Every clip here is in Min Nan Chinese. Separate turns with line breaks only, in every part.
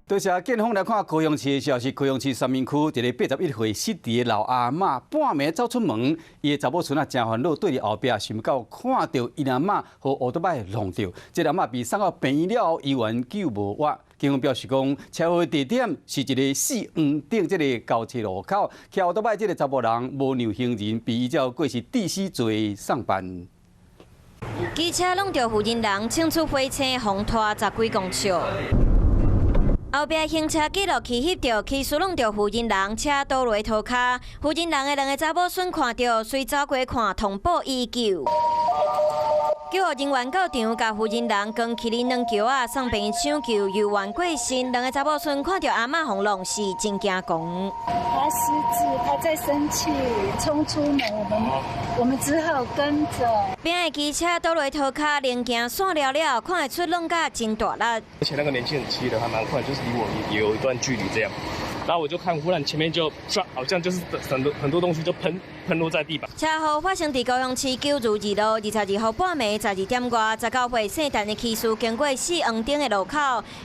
多謝警方來看高雄市的消息，高雄市三民區一个81歲失智的老阿嬤，半暝走出門，伊的查某孫仔誠煩惱，對佇後壁想到看著𪜶阿嬤予烏托邦弄著，這个阿嬤被送到病院了後，醫院救無活。警方表示講，車禍地點是一个四黃頂這个交叉路口，騎烏托邦這个查埔人無讓行人，被依照過失致死罪送辦。
機車挵著婦人人，衝出火車，予拖十幾公尺。後壁行車記錄器翕著，騎士挵著婦人人，車倒落塗跤。婦人人的兩个查某孫看著，隨走過看，通報119。救護人員到場，共婦人人扛起兩轎仔，送病院搶救，猶原過身。兩个查某孫看著阿嬤予弄是真驚狂。
他失智，他在生氣，衝出門，我們只好跟著。
邊的機車倒落塗跤，零件散了了，看會出挵甲真大力。
而且那個年輕人騎得還蠻快，就是離我也有一段距離這樣。然後我就看，忽然前面就唰，好像就是很多很多東西就噴落在地板。
車禍發生佇高雄市九如二路22號半暝12點外，19歲姓陳的騎士經過四黃頂的路口，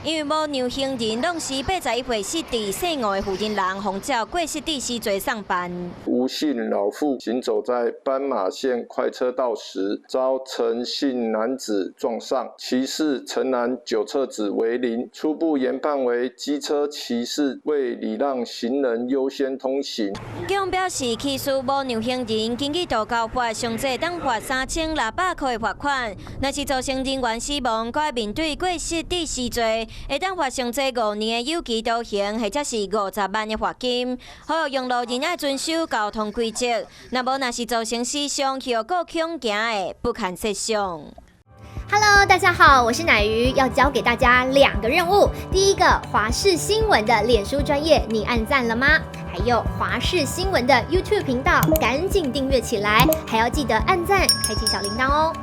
因為無讓行人，挵死81歲失智姓吳的婦人人，予照過失致死罪送辦。
吳姓老婦行走在斑馬線快車道時，遭陳姓男子撞上，騎士陳男酒測值為零，初步研判為機車騎士未禮讓行人優先通行。
警方表示，騎士無讓行人，根據道交法，上濟當罰3600塊的罰款。若是造成人員死亡，閣愛面對過失致死罪，會當罰上濟5年的有期徒刑，或者是50萬的罰金。呼籲用路人愛遵守交通規則，若無若是造成死傷，後果恐驚的不堪設想。
Hello，大家好，我是乃瑜，要交給大家兩個任務。第一個，華視新聞的臉書專頁，你按讚了嗎？還有華視新聞的 YouTube 頻道，趕緊訂閱起來，還要記得按讚，開啟小鈴鐺哦。